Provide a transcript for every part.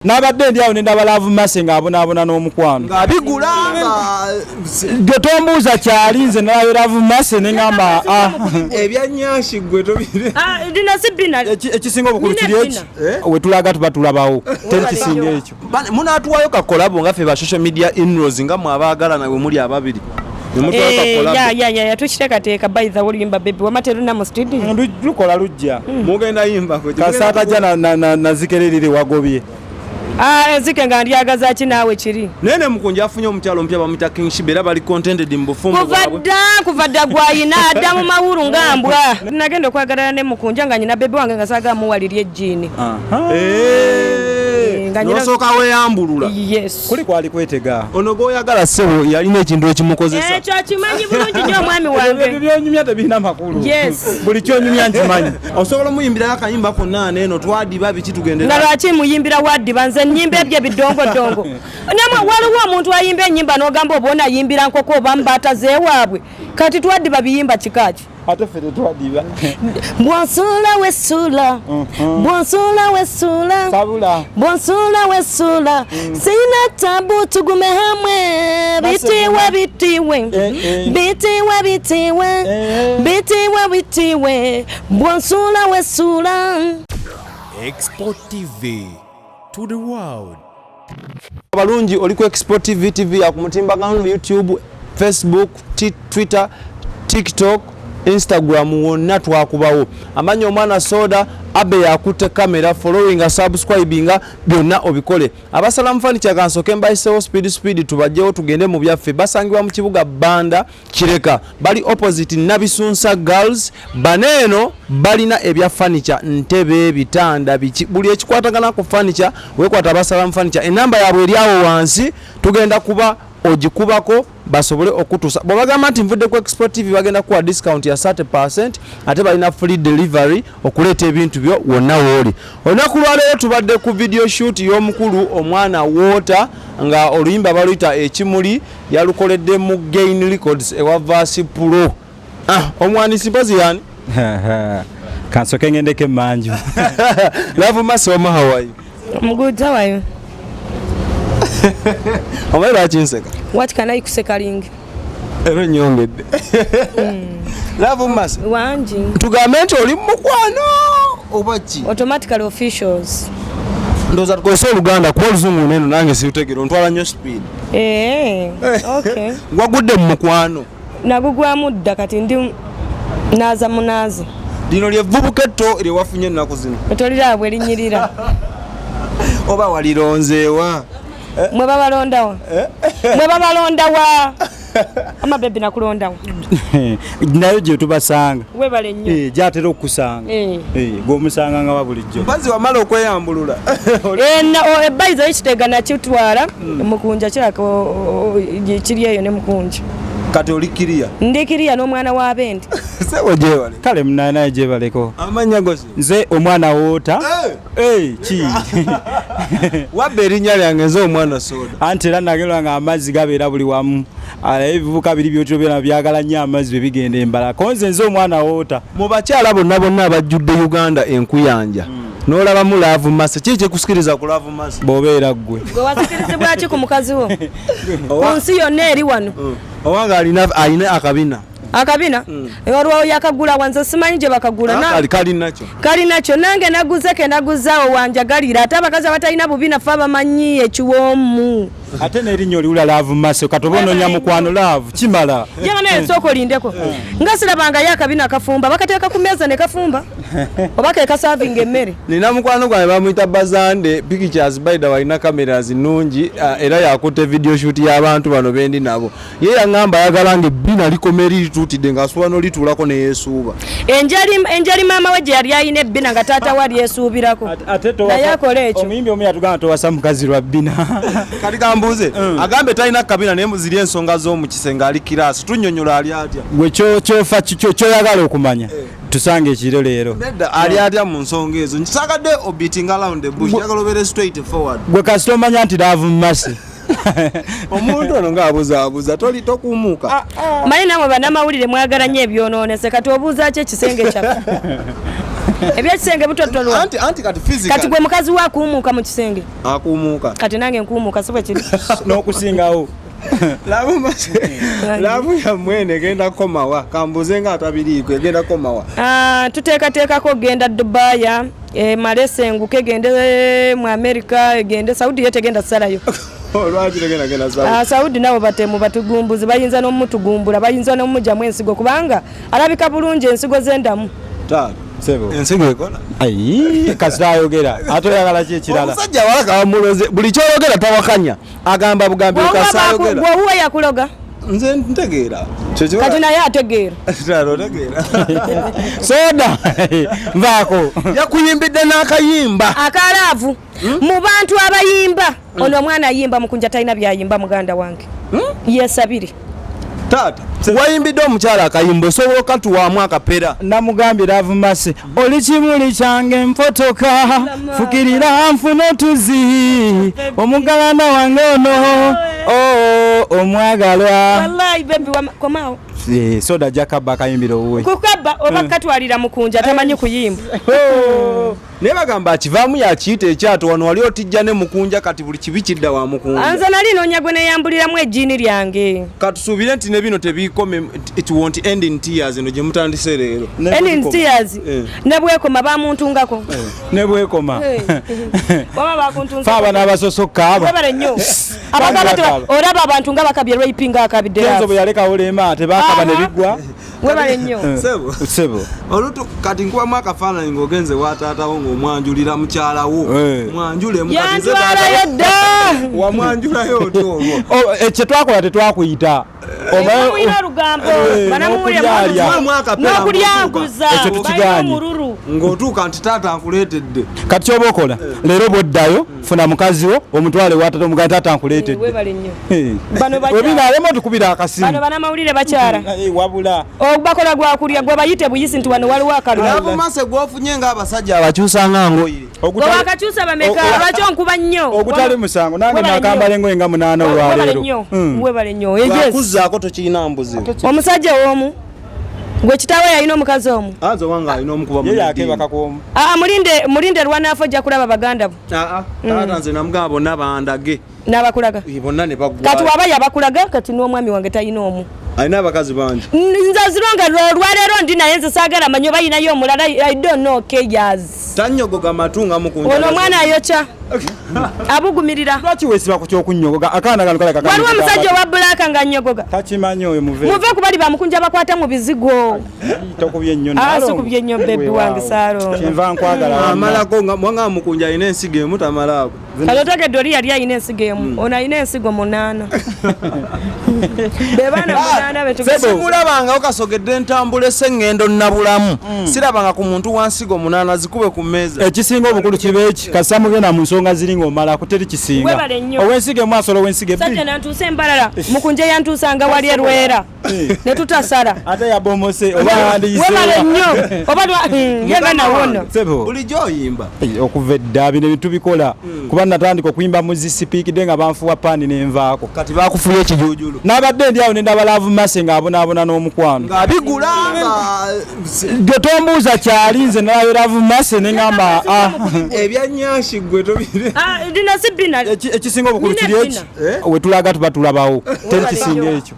Nabadde ndi awo ne ndaba Love Mercy ng'abonaabona n'omukwano. Ng'abigula nga Gwe tombuuza kyali, nze nalabye Love Mercy ne ŋŋamba, ah. Ebya Nyashi gwe tobire. Ah, lino si bbina. Ekisinga obukulu Nina kiri eki ebbina. we tulaga tuba tulabawo, teri kisinga ekyo. Munaatuwayo ka collabo nga ffe ba social media inlaws, nga mwe abaagalana bwe muli ababiri ne mutuwayo ka Eh, collabo? Ya, tukiteekateeka. By the way, oluyimba Baby wama teruna mu studio. Lukola lujja. Mugenda yimbako? Kasita ajja nazikererire wagobye. Ah, enzike nga ndyagaza ki naawe kiri. Naye ne Mukunja afunye omukyalo omupya, bamuyita King Shiba, era bali contented mu bufumbo Kuva bwabwe. dda, kuva dda gwayina adda mu mawulu nga mbwa. Nagenda okwagalana ne Mukunja nga nyina baby wange, nga saagala muwaliri ejjiini. Nga Nosooka weeyambulula? Yes. Kuli kwali kwetega. Ono gwoyagala, ssebo, yalina ekintu ekimukozesa? Ekyo akimanyi bulungi nnyo omwami Ebyo wange. byonyumya tebirina makulu. Yes. Buli kyonyumya nkimanyi. Osobola omuyimbirayo akayimba konna aneeno twadiba biki Nga tugendera? lwaki muyimbira waddiba? Nze nnyimba ebyo ebidongodongo. Namwe waliwo omuntu ayimba ennyimba n'ogamba oba onayimbira nkoko oba mbaata zeewaabwe. Kati twaddiba biyimba kikaki? Ate ffe tetwadiba. Bwonsula wesula, bwonsula wesula, Sabula. bwonsula wesula, sina tabu, tugume hamwe, bitiwe bitiwe, Eh, eh. bitiwe bitiwe, Eh. bitiwe bitiwe, bwonsula wesula. Export TV to the world. Abalungi, oli ku Export TV, TV ya ku mutimbagano, YouTube, Facebook, Twitter, TikTok, Instagram, wonna twakubawo. Amanya omwana Soda Abe yakutte kamera. Followinga, subscribinga, byonna obikole. Abasalamu furniture, kansoke mbayisewo speed speed, tubajjewo tugende mu byaffe. Basangibwa mu kibuga Banda Kireka, bali opposite Nabisunsa Girls. Baneeno balina ebya furniture, ntebe, bitanda, biki, buli ekikwatagana ku furniture wekwata Abasalamu Furniture. Enamba yaabwe eri awo wansi, tugenda kuba ogikubako basobole okutuusa. Bwebagamba nti nvudde ku Export TV, bagenda kuwa discount ya 30, ate balina free delivery okuleeta ebintu byo wonna wooli. Olunaku lwaleero tubadde ku video shoot y'omukulu omwana Water, nga oluyimba baluyita Ekimuli, yalukoledde mu Gain Records ewa Vasi Pro. Ah, omwandisi mpozi yani? Kansoke ngendeko emmanju. Love Mercy, wama Hawaii? Muguja wayo. Omanyi lwaki nseka? What can I kuseka lingi? Era onyongedde. Love Mercy, Wangi. tugambe nti oli mukwano oba ki? Automatically officials. Ndowooza tukozese Oluganda, kuba Oluzungu neno nange sirutegeera, ontwala nnyo speed. Eh, okay. Wagudde mu mukwano? Nagugwamu dda, kati ndi naaza munaazi. Lino lyevvubuka etto lye wafunye ennaku zino? Toliraba bwe linyirira? Oba walironzeewa? Mwe babalondawa? Mwe babalondawa? Ama baby, nakulondawa? Nayo gye tubasanga. Webale nnyo. Eh, gyatera okukusanga. Eh. Eh, gwomusanga nga wa bulijjo. Mpazi wamala okweyambulula? Eh, ebbayiza ekitega nakitwala Mukunja, kiraka kiri eyo ne Mukunja. Kati oli kiriya? Ndikiriya n'omwana w'abendi. Sebo, gyewale. Kale munaye, naye gyebaleko. Amannya gosi? Nze omwana Woota. Eh, ki? Wabba erinnya lyange, nze omwana Soda. Anti era nagerwa nga amazzi gabeera buli wamu. Ala ebivubuka biri byotyo byona byagala nnyo amazzi bwe bigenda embala. Konze nze omwana Woota. Mu bakyala bonna bonna abajjudde Uganda enkuyanja, n'olabamu Love Mercy, kiki kyekusikiriza ku Love Mercy? Bw'obeera ggwe. Gwe wasikirizibwa ki ku mukazi wo ku nsi yonna eri wano? Owange alina akabina. Akabina olwawo yakagula wanze, simanyi gye bakagula. Kali kalinakyo. Kalinakyo, nange naguze ke naguzaawo wanjagalira. Ate abakazi abatalina bubina, fe abamanyi ekiwoomu. Ate n'erinnya oliwula Love Mercy, kati oba onoonya mukwano, love kimala. Jama naye sooka olindeko, nga sirabangayo akabina kafumba. Bakateeka ku meeza ne kafumba oba ke kasaavinga emmere? Nina mukwano gwange bamuyita Bazande Pictures, by the way alina cameras nnungi, era yakutte video shoot y'abantu bano bendi nabo. Ye yaŋŋamba ayagala nga ebbina likoma eri lituutidde ng'asobola n'olituulako neyeesuuba. Enjali maama we gye yali alina ebbina nga taata we alyesuubirako. Ate Naye akola ekyo. Omuyimbi omu yatugamba towasa mukazi lwa bbina. Kati kambuuze, agambe talina kabina, naye muziri ensonga z'omu kisenge ali kiraasi, tunnyonnyola ali atya? Gwe kyofa kyoyagala okumanya, tusange ekiro leero. Nedda, ali atya mu nsonga ezo? Nkisagadde obeating around the bush, njagala obeere straight forward. Gwe kasita omanya nti Love Mercy. Omuntu ono ng'abuzaabuza, toli tokumuuka. Manyi namwe bannamawulire mwagala nnyo ebyonoonese. Kati obuuza ki ekisenge kyaffe? Ebyekisenge butotolwa. Anti kati physical. Kati gwe mukazi we akuumuuka mu kisenge. Akuumuuka. Kati nange nkuumuuka, si bwe kiri? N'okusingawo. Love yammwe eno egenda kukomawa? Kambuze nga atabiriiko, egenda kukomawa? Ah, tuteekateekako okugenda Dubaaya, emale esenguke egende mu America, egende Saudi. Yo tegenda kusalayo. Lwaki tegenda genda Saudi? Ah, Saudi nabo batemu, batugumbuzi, bayinza n'omutugumbula, bayinza n'omugyamu ensigo, kubanga alabika bulungi, ensigo z'endamu. Taata. Sebo. Ensigo ekola. Ayi, kasita ayogera ate oyagala ki ekirala? Omusajja walaka bamuloze, buli kyoyogera tawakanya, agamba bugambi kasayogera. Gwowuwe yakuloga. Nze ntegeera. Kati naye ategeera. Taata, otegeera. Soda, nvaako. Yakuyimbidde n'akayimba. Aka love. Mu bantu abayimba, ono omwana ayimba, Mukunja talina byayimba, muganda wange yesabire. Taata, wayimbidde omukyala akayimba, osobola okatuwaamu akapera? Namugambye, Love Mercy, oli kimuli kyange, mpotoka, fukirira nfuna otuzi, omugalana wange ono, oh, omwagalwa. Wallahi baby, komaawo. Eh, Soda jakabba akayimbira owuwe. Kukabba oba katwalira Mukunja, tamanyi kuyimba. Naye bagamba akivaamu yakiyita ekyato, wano wali otijja ne Mukunja, kati buli kibi kidda wa Mukunja. Nze nali noonya gwe neyambuliramu ejjiini lyange. Katusuubire nti ne bino tebikome, it won't end in tears, eno gye mutandise leero. End in tears. Eh. Ne bwekoma bamuntungako. Ne bwekoma. Waba bakuntunze. Fe abana abasoose okukaaba. Webale nnyo. Abantu Bakaaba. olaba abantu nga bakabye raping, akabidde. Kenzo bwe yalekawo Rema, tebakaba ne Aha. biggwa. Webale nnyo. Sebo. Sebo. Olutu kati nkubamu akafaananyi ng'ogenze wa taatawo ng'omwanjulira mukyalawo. Eh. Mwanjulemu kati nze Yantwalayo taata. dda. Wamwanjulayo otya olwo? Oh, kyetwakola tetwakuyita. Mulina olugambo. Eh, Banamuwulira. n'okulyalya. Muwe akapera. N'okulyanguza. Ekyo tukigaanye. Balina omululu. Ng'otuuka nti taata nkuleetedde. Kati kyoba okola leero, bwoddayo funa mukazi wo omutwale watata, omugaa taata nkuleetedde. Webale nnyo. Bano bakyala. Webinaalema otukubira akasimu. Bano banamawulire bakyala. Eh, wabula. Bakola gwakulya, gwe bayite buyisi nti wano waliwo akalulu. Love Mercy gwofunye ng'abasajja abakyusa nga ngoye. Wewakakyusa bameka? Lwaki onkuba nnyo? Ogutali musango, nange Webale nnyo. nakambala engoye nga 8 Webale olwaleero. nnyo. Webale nnyo. Yes. Wakuzzaako tokirina mbuzibu. Omusajja omu gwe kitaawe yalina omukazi omu. Anze wange alina omukuba. Ye yakebaka kwomu. Aa, mulinde, mulinde, lwanaafa ojja kulaba baganda bo. Taata, nze namugamba bonna bandage. N'abakulaga. Eh, bonna ne Kati baggwayo. waba yabakulaga, kati n'omwami wange talina omu. Alina abakazi bangi. Nze azironga olwaleero ndi naye, nze saagala manyi oba yinayo omulala. I don't know cares. Tanyogoga matu nga Mukunja. Ono omwana ayokya, abugumirira. Lwaki weesiba ku kyokunyogoga? Akaana kano kaleka. Waliwo omusajja owa black nga nnyogoga. Takimanyi oyo, muve. Muve ku bali bamukunja bakwata mu bizigo. Tokubye nnyo. Ah, sikubye nnyo, baby wange Saalongo. Kyenva nkwagala wamma. Amalako nga mwanga Mukunja alina ensigo emu, tamalaako. Kati otegedde, oli yali alina ensigo emu, ono alina ensigo 8, be baana 8 betugesa. Simulabangawo kasogedde entambula eseŋŋendo nabulamu, sirabanga ku muntu wa nsigo 8 zikube ku mmeeza. Ekisinga obukulu kiba eki, kasita mugenda mu nsonga ziri ng'omalako, teri kisinga. Webale nnyo. Ow'ensigo emu asola ow'ensigo Sajja 2. nantuusa embalala, Mukunja yantuusanga wali erwera ne tutasala. Ate yabomose oba yandiyiseewa. Webale nnyo oba yenga nawono. Sebo. Bulijjo oyimba? Eh, okuva edda bino ebintu bikola, kuba natandika okuyimba mu zisipiikidde nga banfuwa paani nenvaako. Kati bakufuye ekijuujulu. Nabadde ndi awo nendaba Love Mercy ng'abonaabona n'omukwano. Ng'abigula nga Gwe tombuuza kyali, nze nalabye Love Mercy neŋŋamba, ah. Ebyanyashi gwe tobire. Lino si bina. Ekisinga obukulu Nina kiri eki, ebina. we tulaga tuba tulabawo, teri kisinga ekyo.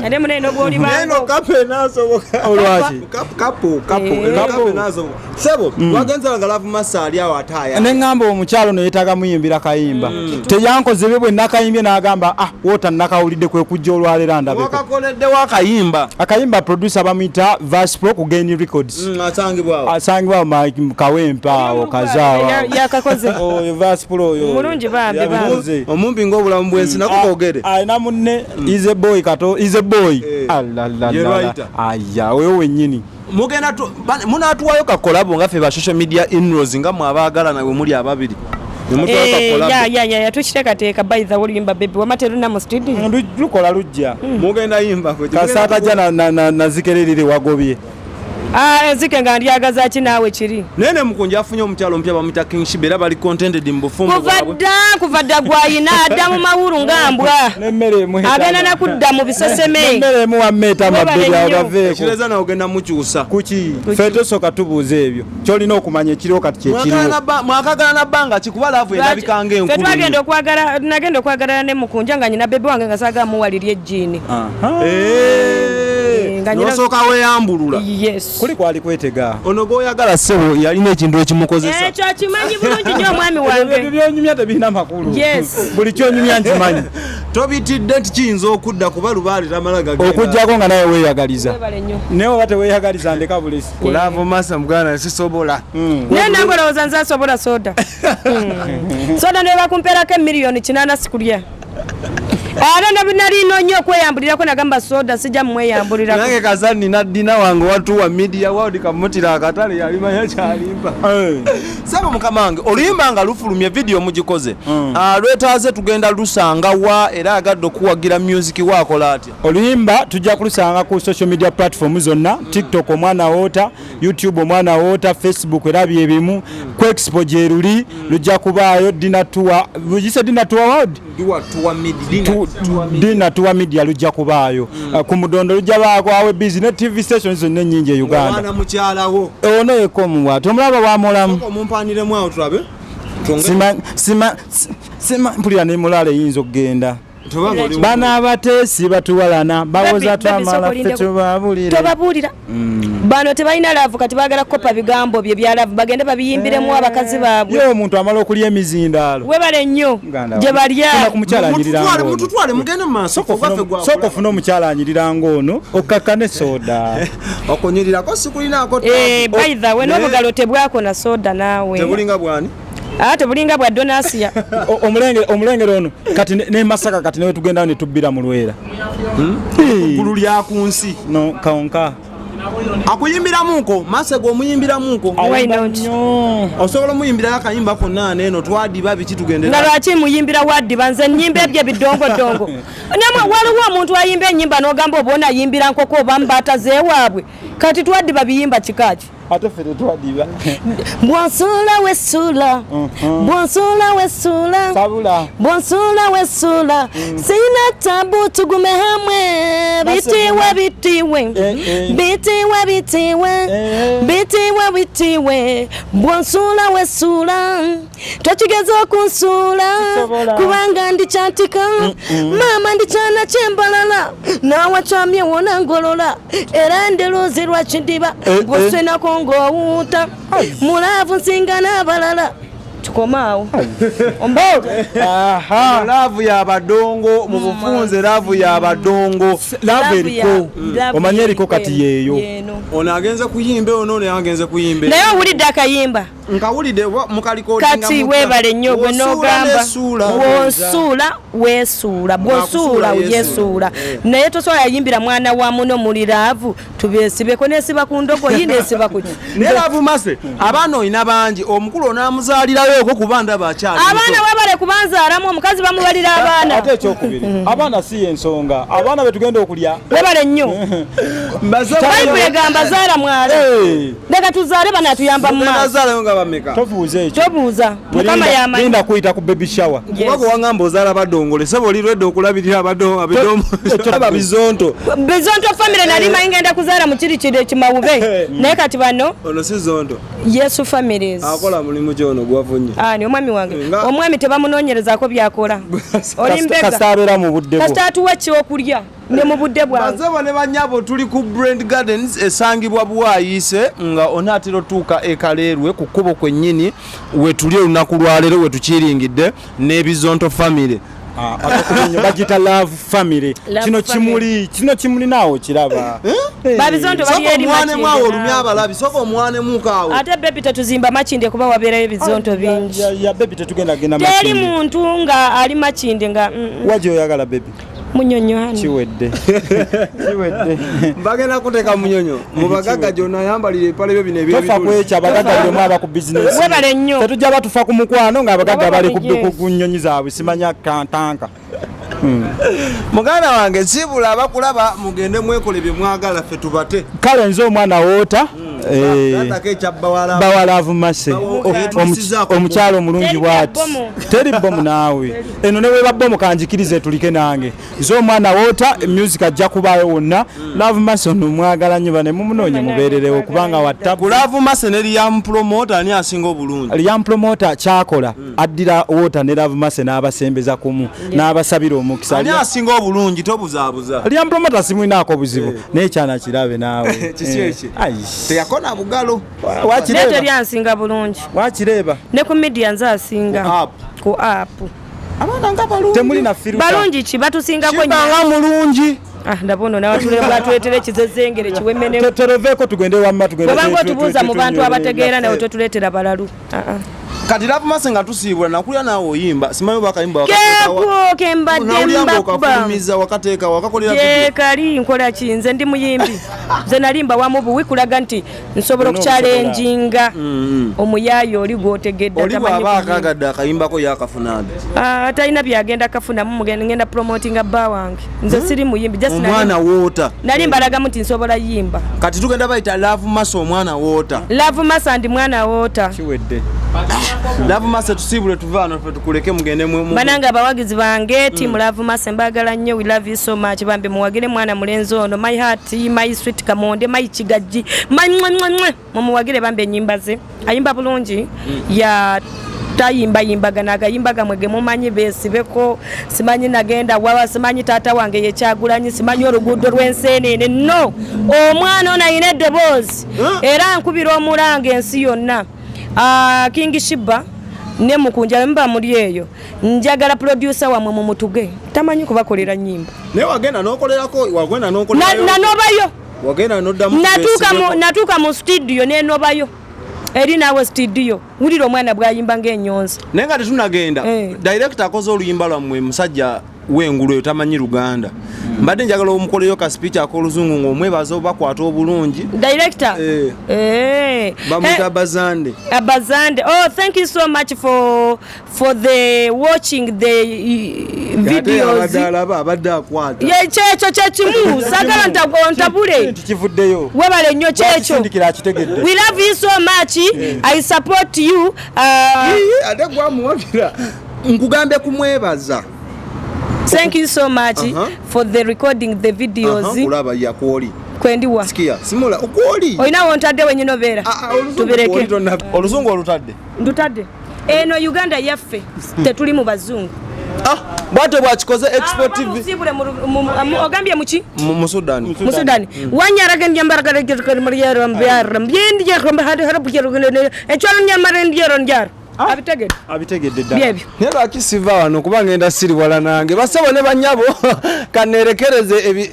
Ate munene Eno nobwolibango. kapo enasoboka. Olwaki? Kapo kapo. Eh. Eno kapo enasoboka, sebo wagenza nga Love Mercy ali awo ataaya. Neŋŋamba omukyalo no yeetaaga muyimbira kayimba, teyankoze bye bwe nakayimbye n'agamba, ah, woota nakawulidde, kwe kujja olwaleero ndabeko. Wakakoleddewo akayimba? Akayimba producer bamuyita Vaspro ku Gain Records. Asangibwawo? Asangibwa mu Kawempe awo, Kazaawa. Yakakoze. Oyo Vaspro oyo. Mulungi bambi, bambi. Yabikoze. Omumpi ng'obulamu bw'ensi nako koogere. Alina munne Ize Boy, kato Ize Boy. Eh. Alalala. Ye writer. Aya, oyo wennyini. Mugenda munaatuwayo kakolabo nga ffe ba social media inlaws, nga mwe abaagalana bwe muli ababiri ne mutuwayo kakolabo? Ya, tukiteekateeka. By the way, oluyimba baby wama teruna mu studio. Lukola lujja. Mugenda yimbako? Kasita atajja nazikererere wagobye. Ah, enzike nga ndyagaza ki naawe kiri Naye ne Mukunja afunye omukyalo omupya bamuyita King Shiba, era bali contented mu bufumbo Kuva bwabwe. dda, kuva dda gwayina adda mu mawulu nga mbwa. N'emmere emuwa Agenda nakudda mu biseseme. N'emmere emuwa mmeeta Webale amabbere awo nnyo. baveeko. Ekireza nawe ogenda mukyusa. Kuki? Ffe tosooka tubuuza ebyo. Ky'olina okumanya ekiriwo kati kye kiriwo. Mwakagala na bbanga ki kuba laavu erabika Ffe twagenda ng'enkulu. okwagala, nagenda okwagalana ne Mukunja nga nyina bebe wange nga saagala muwalirya ejjiini. Nga nyina- Nosooka weeyambulula. Yes. Kuli kwali kwetega. Ono gw'oyagala ssebo yalina ekintu ekimukozesa. Ekyo akimanyi bulungi nnyo omwami Ebyo wange. byonyumya tebirina makulu. Yes. Buli kyonyumya nkimanyi. Tobitidde nti kiyinza okudda kuba lubaale tamala gagenda. Okuggyako nga nawe weeyagaliza. Webale nnyo. Naye oba teweeyagaliza ndeka bulesi. Laavu masa muganda sisobola. Naye nange olowooza nze asobola soda. Soda ne bakumpeerako emiliyoni 8 sikulya. Ate nalina nnyo okweyambulirako, nagamba soda sijja mumweyambulirako. Nange kaza nina ddina wange watuwa media world kamutira akatale yalimanya kyalimba. Saba mukama wange oluyimba nga lufulumye video mugikoze. Ah, lwetaaze tugenda lusanga wa era agadde okuwagira music waakola atya? Oluyimba tujja kulusanga ku social media platform zonna, TikTok Omwana Woota, YouTube Omwana Woota, Facebook era byebimu, ku expo gyeruli lujja kubaayo. Dina tour, lugise Dina Tour World. Dua Tour Media. Dina Tour Media lujja kubaayo. Ku mudondo lujja baako awe busy ne TV station zonna ennyingi e Uganda. Mwana mukyalawo. Ono yekka omuwaati omulaba bwamulamu. Omumpaniremu awo tulabe. Sima sima sima mpulira ne mulaala eyinza okugenda. Tobanga oli Bano abateesi batuwalana bawoza Baby, baby, twamala sooka ffe olindeko. tubabuulire. Tobabuulira. Bano tebalina laavu, kati baagala kukopa bigambo bye bya laavu bagende babiyimbiremu abakazi baabwe. Ye omuntu amala okulya emizindaalo. Webale nnyo Muganda gye wange. balya. Funa ku mukyala anyirira Mututwale, ng'ono. mututwale mugende mu maaso. Ogwaffe gwa. Sooka ofune omukyala anyirira ng'ono okkakkane soda. Okunyurirako sikulinaako. Eh, by the way, n'obugalo tebwakona soda naawe. Tebulinga bwani? Ah, tebulinga bwa Donasiya. Omulengere ono kati ne Masaka kati newe tugendayo ne tubbira mu Lwera. Eggulu lya ku nsi. No kaonka. Akuyimbiramuko masego omuyimbiramuko. Why not? Nnyo. Osobola omuyimbirayo akayimba konna aneeno twadiba biki tugendera. Nga lwaki muyimbira waddiba nze nnyimba ebyo ebidongodongo. Namwe waliwo omuntu ayimba ennyimba n'ogamba oba onayimbira nkoko oba mbaata zeewaabwe. Kati twaddiba biyimba kika ki? Ate ffe tetwadiba. Bw'onsuula wesuula, bw'onsuula wesuula, Sabula. bw'onsuula wesuula, sirina tabu tugume hamwe, bitiwe bitiwe, Eh, eh. bitiwe bitiwe, Eh. bitiwe bitiwe, bw'onsuula wesuula, tokigeza okunsuula, Sisobola. kubanga ndi kyantika, maama ndi kyana kyembalala, naawe kyamye wona ngolola, era ndi luzi lwa kidiba, Eh, eh. gwosenako ng'owuuta, mulaavu nsinga n'abalala. Tukomaawo. Aha. Laavu y'abadongo mu bufunze, laavu y'abadongo. Laavu eriko. Omanye eriko kati yeeyo. yeeno. Ono agenze kuyimba ono, ono agenze kuyimba. Naye owulidde akayimba? Nkawulidde mukalikodinga. Kati weebale nnyo gwe n'ogamba wonsuula weesuula, bwonsuula Bwakusuula, yesuula. yeesuula. Naye tosobola yayimbira mwana wa muno muli laavu tubeesibeko nesiba ku ndogoyi nesiba ku ki. Naye laavu mase abaana olina bangi, omukulu onaamuzaalirayo okwo kuba ndaba akyali muto. Abaana webale kubanzaalamu, omukazi bamubalira abaana. Ate ekyokubiri abaana si yensonga, abaana betugenda okulya. Webale nnyo. Mbaze- Bayibuli egamba zaala mwale. Eh, Leka tuzaale banatuyamba mu Mugenda maaso. zaalayo nga bameka? Tobuuza ekyo. Tobuuza, mukama yamanyi. Linda kuyita ku baby shower. Kuba gwe wangamba ozaala badongole sebo oli lwedde okulabirira aba bizonto. Bizonto family nali manyi ngenda kuzaala mu kiri kiri ekimawube, naye kati bano Ono si zonto. Yesu families. Akola mulimu ki ono gwafunye? Ani omwami wange? Nga- Omwami tebamunoonyerezaako byakola. Oli mbega. Kasita abeera mu budde bwo. Kasita atuwa kyokulya ne mu budde bwange. Bazebo ne banyabo tuli ku Brand Gardens esangibwa Bwayiise nga onaatera otuuka e Kaleerwe ku kkubo kwennyini we tuli olunaku lwaleero we tukiringidde n'Ebizonto family. Ah, ate bagiyita love family. Love Kino family. kimuli, kino kimuli naawe kiraba. Babizonto bali Sooka eri omwanemu awo Makindye. olumye abalabi, sooka omwanemuko awo. Ate bebi tetuzimba Makindye kuba wabeerayo ebizonto bingi. Ya bebi tetugenda genda Teri Makindye. muntu nga ali Makindye nga Wajja oyagala bebi. Munyonyo hani. Kiwedde. Kiwedde. Bagenda kuteeka Munyonyo mu bagagga gyonna ayambalira ebipale byo bino Tofa ku ekyo, abagagga buli omu aba ku bizinesi. Webale nnyo. Tetujja batufa ku mukwano ng'abagagga bali Yes. ku nnyonyi zaabwe simanya kantanka. Muganda wange sibula abakulaba mugende mwekole bye mwagala ffe tubate. Kale nze omwana woota eh, Taatako ekya bawala. bawalavu mase Otusizaako omukyalo omulungi Teri bwati bbomu. teri bbomu naawe eno neweba bbomu kanjikirize etulike nange nze omwana woota music ajja kubaayo wonna love mase ono mwagala nnyo bane mumunoonye mubeererewo kubanga wattabu Ku Love Mercy ne Liam Promoter ani asinga obulungi? Liam Promoter kyakola addira woota ne Love Mercy n'abasembeza kumu n'abasabira omukisa Ani asinga obulungi tobuzaabuza. Liam Promoter simulinaako buzibu naye kyana kirabe naawe Kiki Eh, ekyo? ai. Teyakona bugalo. Naye Wakireeba teri ansinga bulungi wakireeba ne ku media nze asinga Ku app. ku app Abaana nga balungi. temuli na firuta balungi ki batusingako nnyo Kibanga mulungi. Ah, ndaba ono nawe bwatuleetera ekizezengere kiwemenewo Teroveeko tugende wamma tugende bwebanga otubuuza mu bantu abategeera nawe totuleetera balalu Ah, ah. Kati Love Mercy nga tusiibula nakulya naawe oyimba simanyi oba akayimba wakateeka wa- keko kembadde Nawulira mbakuba ng'okafulumiza wakateeka wakakolera video. gyekali nkola ki nze ndi muyimbi nze nalimba wamu buwi kulaga nti nsobola Olina okukyalenjinga omuyaayi oli gwotegedde Oli atamanyi bw'aba kuyimba. akaagadde akayimbako yakafuna ddi? Ah, talina byagenda kafunamu ngenda promotinga bba wange nze siri muyimbi just nali- Omwana woota. nali mbalagamu nti nsobola yimba Kati tugenda bayita Love Mercy omwana woota. Love Mercy ndi mwana woota kiwedde Love Mercy tusiibule tuve wano ffe tukuleke mugende mwe mu- banange abawagizi bange team Love Mercy mbagala nnyo, we love you so much. Bambi muwagire mwana mulenzi ono, my heart, my sweet kamonde, my kigajji, my mwe mwe mwe, mumuwagire bambi ennyimba ze ayimba bulungi ya tayimbayimbagana agayimba gamwe gemumanyi besibeko simanyi nagenda wawa simanyi taata wange yekyagulanyi simanyi oluguudo lw'enseenene no omwana ono ayina eddoboozi era nkubira omulanga ensi yonna. Ah, King Shiba ne Mukunja muba muli eyo njagala producer wamwe mumutuge tamanyi kubakolera nyimba. Naye wagenda n'okolerako wagenda n'okolerayo. Nanobayo Wagenda n'oddamu natuuka mu studio nenobayo eri naawe studio wulira omwana bwayimba ng'enyonza. Naye nga tetunagenda Eh. director akoze oluyimba lwammwe musajja w'engulu eyo tamanyi Luganda mbadde njagala omukoleyo ka speech ak'oluzungu ng'omwebaza obakwata obulungi. Director. Eh. Eh. Bamuyita Eh, Bazande. Abazande. Oh, thank you so much for the watching the videos. Ate alaba abadde akwata. Ye kyekyo kyekimu sagala ntabule Kintu kivuddeyo webale nnyo kyekyo. Sindikira akitegedde. We love you so much. I support you. Ii, ate gwamuwagira nkugambe kumwebaza. Thank you so much for the recording the videos. Aha, kulaba yakwoli Kwendiwa. sikia simula okwoli. Olina wontadde wenyini obeera. Ah, ah, oluzungu kwoli Tubireke. oluzungu olutadde. Ndutadde. Eno Uganda yaffe tetuli mu bazungu. Ah, bwatyo bwakikoze Expo TV. Musibule ogambye muki? Mu Sudan. Mu Sudan. Wanyaragendyambaragaragermryarmbyarmbyendjerombahadarabjergenechwalnyamarendyerondjar. Abitegedde. Abitegedde ddala. Byebyo. Naye lwaki siva wano kuba ngenda siriwala nange basebo ne banyabo kanerekereze ebi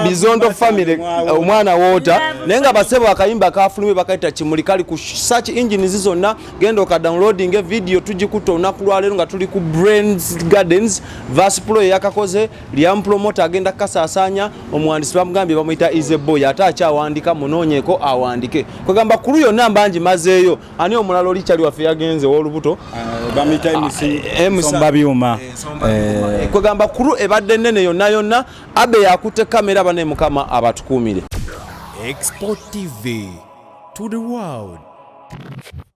Bizondo family omwana woota naye nga basebo akayimba kafulumye bakayita Kimuli kali ku search engines zonna genda oka downloading video tugikutte olunaku lwaleero nga tuli ku Brains Gardens Verse Pro eyakakoze Liam Promoter agenda kukasaasaanya omuwandiisi bamugambye bamuyita Easy Boy ate akyawandika munoonyeeko awandike kwegamba kulu yonna mbangi mazeeyo ani omulala oli kyali waffe yagenze ow'olubuto Bamuyita MC MC. Somba Byuma. Kwegamba kulu ebadde nnene yonna yonna abe yakutte kamera bane mukama abatukuumire. Expo TV to the world.